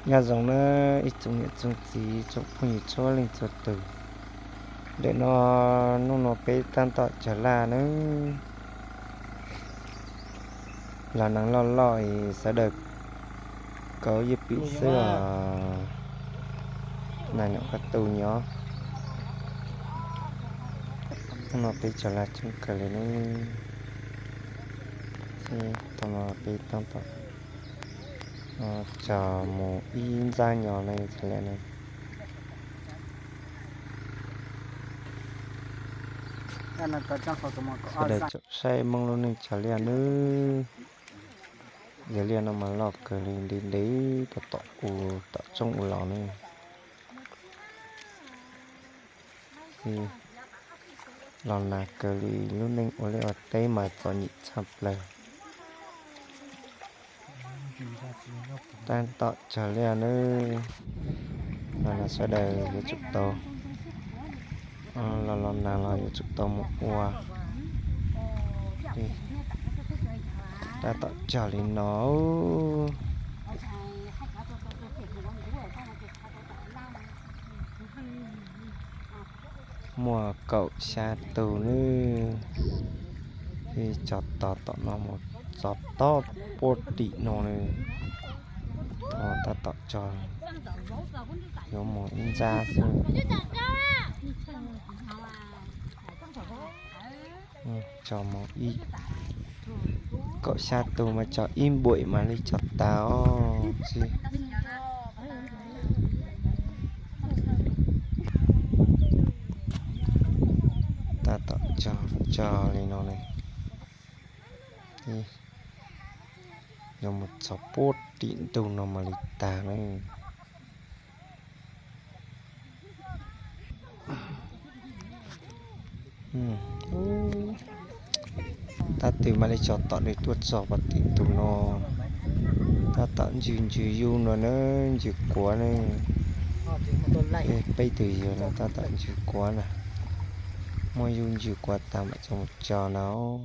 Nyob zoo nawb ib tsoom niam tsoom txiv tsoom phooj ywg txhua leej txhua tus. Ntawm no hnub no peb tab tom cog laj nawb. Los nees loj loj es sawv daws kauv yeej pim xwb os. Nais nyom qhov tus nyob. Hnub no peb cog laj coob kawg li nawb. Thaum no peb tab tom cog mus ib ntxab nyo no txog lawm na. Sawv daws tsom saib Hmoob lub neej cog liaj nawb. Yog liaj no mas loj kawg li ntev ntev puag tom u, tom roob u los ne. Los nag kawg li, lub neej ua liaj ua teb mas txom nyem tshaj plaws. Tab tom cog liaj nawb. Los nag sawv daws yuav tsum tau, los los nag los yuav tsum tau mus ua. Tab tom cog li no. Muaj kaum xya tus nawb. Cog tog tom no mus txog tog puag tim no nawb. Tab tom cog, yuav mus ib ntsab xwb. Cog mus ib, kaum xya tus mas cog ib npuem mam li cog tas os. Tab tom cog cog li no ne. Yuav mus txog puag tim ntug no mam li tag na. Tab twg mam li cog tom nws tuaj txog puag tim ntug no. Tab tom ntsws ntsws yug no na, ntsws kuav na. Peb tug yawg no tab tom ntsws kuav na. Muab yug ntsws kuav tas mam coj mus cog na os.